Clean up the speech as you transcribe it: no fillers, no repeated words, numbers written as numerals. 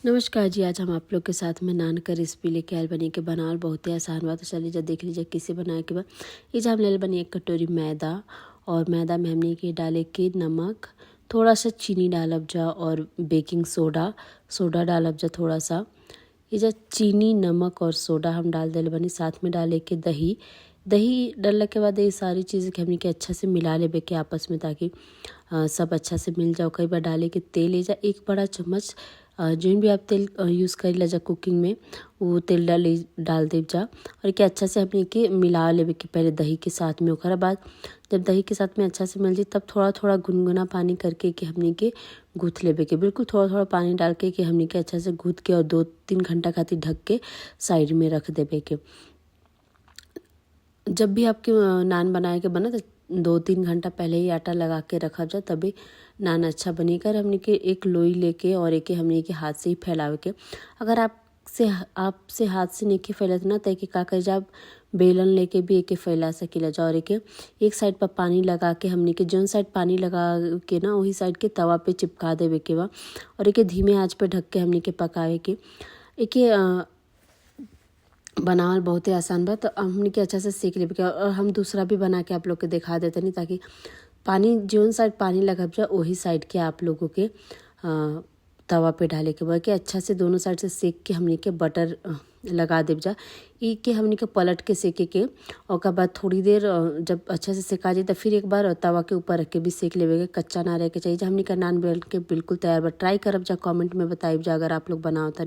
नमस्कार जी, आज हम आप लोग के साथ में नान का रेसिपी लेके आयल बनी के बनावल बहुते आसान बा। तो चलिए जा देख लीजिए कैसे बनाए के बा। एजा हम लेल बनी एक कटोरी मैदा और मैदा में हमनी के डाले के नमक, थोड़ा सा चीनी डालब जा और बेकिंग सोडा सोडा डालब जा थोड़ा सा। एजा चीनी, नमक और सोडा हम डाल देले बनी। साथ में डाले के दही। दही डालला के बाद ये सारी चीज़ के हमनी के अच्छा से मिला लेबे के आपस में, ताकि सब अच्छा से मिल जाओ। कई बार डाले के तेल, एजा एक बड़ा चम्मच जौन भी आप तेल यूज़ करीला जा कुकिंग में, वो तेल डाली डाल देब जा और एके अच्छा से हमनी के मिला लेबे के पहले दही के साथ में। ओकरा बाद जब दही के साथ में अच्छा से मिल जाई, तब थोड़ा थोड़ा गुनगुना पानी करके के हमनी के गूँथ लेबे के। बिल्कुल थोड़ा थोड़ा पानी डाल के हमनी के अच्छा से गूँथ के और 2-3 घंटा खातिर ढक के साइड में रख देबे के। जब भी आपके नान बनाए के बना, तो 2-3 घंटा पहले ही आटा लगा के रखब जा, तभी नान अच्छा बनी कर। हमनी के एक लोई लेके और एके हमनी के हाथ से ही फैलावे के। अगर आपसे हाथ से नइखे फैलत ना, त एके का करी जा, बेलन लेके भी एके फैला सकीला जा। और एके एक साइड पर पानी लगा के हमनी के जौन साइड पानी लगा के ना, वही साइड के तवा पे चिपका देवे के बा और एके धीमे आंच पे ढक के हमनी के पकावे के। एके बनावल बहुते आसान बा। तो हमनी के अच्छा से सेक लेवे के और हम दूसरा भी बना के आप लोग के दिखा देतनी, ताकि पानी जौन साइड पानी लगब जा, वही साइड के आप लोगों के तवा पे डाले के बा। कि अच्छा से दोनों साइड से सेक के हमनी के बटर लगा देब जा। ई के हमनी के पलट के सेके के, ओकर बाद थोड़ी देर जब अच्छा से सेका जाए, तो फिर एक बार तवा के ऊपर रख के भी सेक लेवे के। कच्चा ना रहे के चाहिए। हमनी का नान बन के बिल्कुल तैयार बा। ट्राई करब जा, कमेंट में बताइब जा अगर आप लोग बनाओ तनी।